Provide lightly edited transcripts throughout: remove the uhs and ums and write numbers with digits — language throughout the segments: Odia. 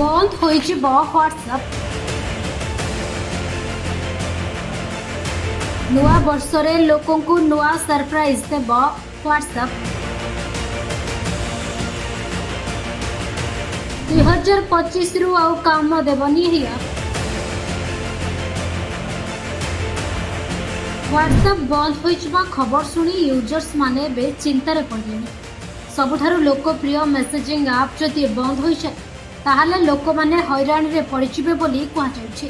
ବନ୍ଦ ହୋଇଯିବ ହ୍ୱାଟ୍ସଆପ୍। ନୂଆ ବର୍ଷରେ ଲୋକଙ୍କୁ ନୂଆ ସରପ୍ରାଇଜ୍ ଦେବ ହ୍ୱାଟ୍ସଆପ୍। 2025ରୁ ଆଉ କାମ ଦେବନି ଏହି ଆପ୍। ହ୍ୱାଟ୍ସଆପ୍ ବନ୍ଦ ହୋଇଯିବା ଖବର ଶୁଣି ୟୁଜର୍ସମାନେ ଏବେ ଚିନ୍ତାରେ ପଡ଼ିଲେଣି। ସବୁଠାରୁ ଲୋକପ୍ରିୟ ମେସେଜିଂ ଆପ୍ ଯଦି ବନ୍ଦ ହୋଇଯାଏ, ତାହେଲେ ଲୋକମାନେ ହଇରାଣରେ ପଡ଼ିଯିବେ ବୋଲି କୁହାଯାଉଛି।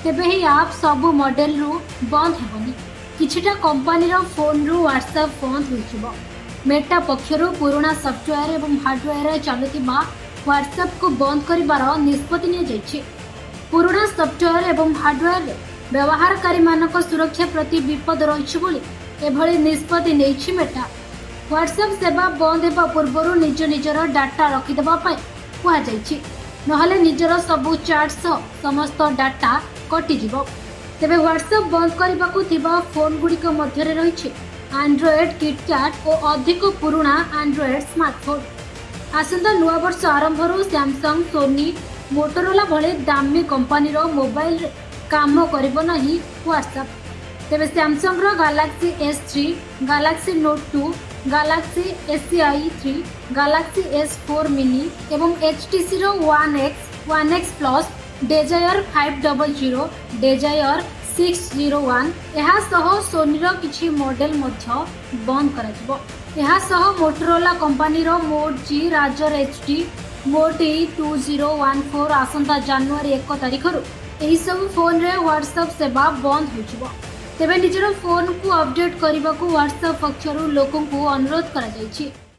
ତେବେ ଏହି ଆପ୍ ସବୁ ମଡେଲରୁ ବନ୍ଦ ହେବନି, କିଛିଟା କମ୍ପାନୀର ଫୋନ୍ରୁ ହ୍ୱାଟ୍ସଆପ୍ ବନ୍ଦ ହୋଇଯିବ। ମେଟା ପକ୍ଷରୁ ପୁରୁଣା ସଫ୍ଟୱେୟାର ଏବଂ ହାର୍ଡୱେୟାରରେ ଚାଲୁଥିବା ହ୍ୱାଟ୍ସଆପ୍କୁ ବନ୍ଦ କରିବାର ନିଷ୍ପତ୍ତି ନିଆଯାଇଛି। ପୁରୁଣା ସଫ୍ଟୱେୟାର ଏବଂ ହାର୍ଡୱେୟାରରେ ବ୍ୟବହାରକାରୀମାନଙ୍କ ସୁରକ୍ଷା ପ୍ରତି ବିପଦ ରହିଛି ବୋଲି ଏଭଳି ନିଷ୍ପତ୍ତି ନେଇଛି ମେଟା। ହ୍ୱାଟ୍ସଆପ୍ ସେବା ବନ୍ଦ ହେବା ପୂର୍ବରୁ ନିଜ ନିଜର ଡାଟା ରଖିଦେବା ପାଇଁ କୁହାଯାଇଛି, ନହେଲେ ନିଜର ସବୁ ଚାଟ୍ ସହ ସମସ୍ତ ଡାଟା କଟିଯିବ। ତେବେ ହ୍ୱାଟ୍ସଆପ୍ ବନ୍ଦ କରିବାକୁ ଥିବା ଫୋନ୍ଗୁଡ଼ିକ ମଧ୍ୟରେ ରହିଛି ଆଣ୍ଡ୍ରଏଡ୍ କିଟକ୍ୟାଟ୍ ଓ ଅଧିକ ପୁରୁଣା ଆଣ୍ଡ୍ରଏଡ୍ ସ୍ମାର୍ଟଫୋନ୍। ଆସନ୍ତା ନୂଆବର୍ଷ ଆରମ୍ଭରୁ ସ୍ୟାମସଙ୍ଗ, ସୋନି, ମୋଟୋରୋଲା ଭଳି ଦାମୀ କମ୍ପାନୀର ମୋବାଇଲରେ କାମ କରିବ ନାହିଁ ହ୍ୱାଟ୍ସଆପ୍। ତେବେ ସ୍ୟାମସଙ୍ଗର Galaxy S 3, Galaxy Note 2, Galaxy S I 3, Galaxy S 4 mini ଏବଂ ଏଚ୍ଟିସିର One X, One X plus, Desire 500, Desire 601, ଏହା ସହ ସୋନିର କିଛି ମଡେଲ ମଧ୍ୟ ବନ୍ଦ କରାଯିବ। ଏହା ସହ ମୋଟୋରୋଲା କମ୍ପାନୀର Moto G, Razr H D, Moto E 2014 ଆସନ୍ତା ଜାନୁଆରୀ 1 ତାରିଖରୁ ଏହିସବୁ ଫୋନ୍ରେ ହ୍ୱାଟ୍ସଆପ୍ ସେବା ବନ୍ଦ ହୋଇଯିବ। ତେବେ ନିଜର ଫୋନ୍କୁ ଅପଡେଟ୍ କରିବାକୁ ହ୍ୱାଟ୍ସଆପ୍ ପକ୍ଷରୁ ଲୋକଙ୍କୁ ଅନୁରୋଧ କରାଯାଇଛି।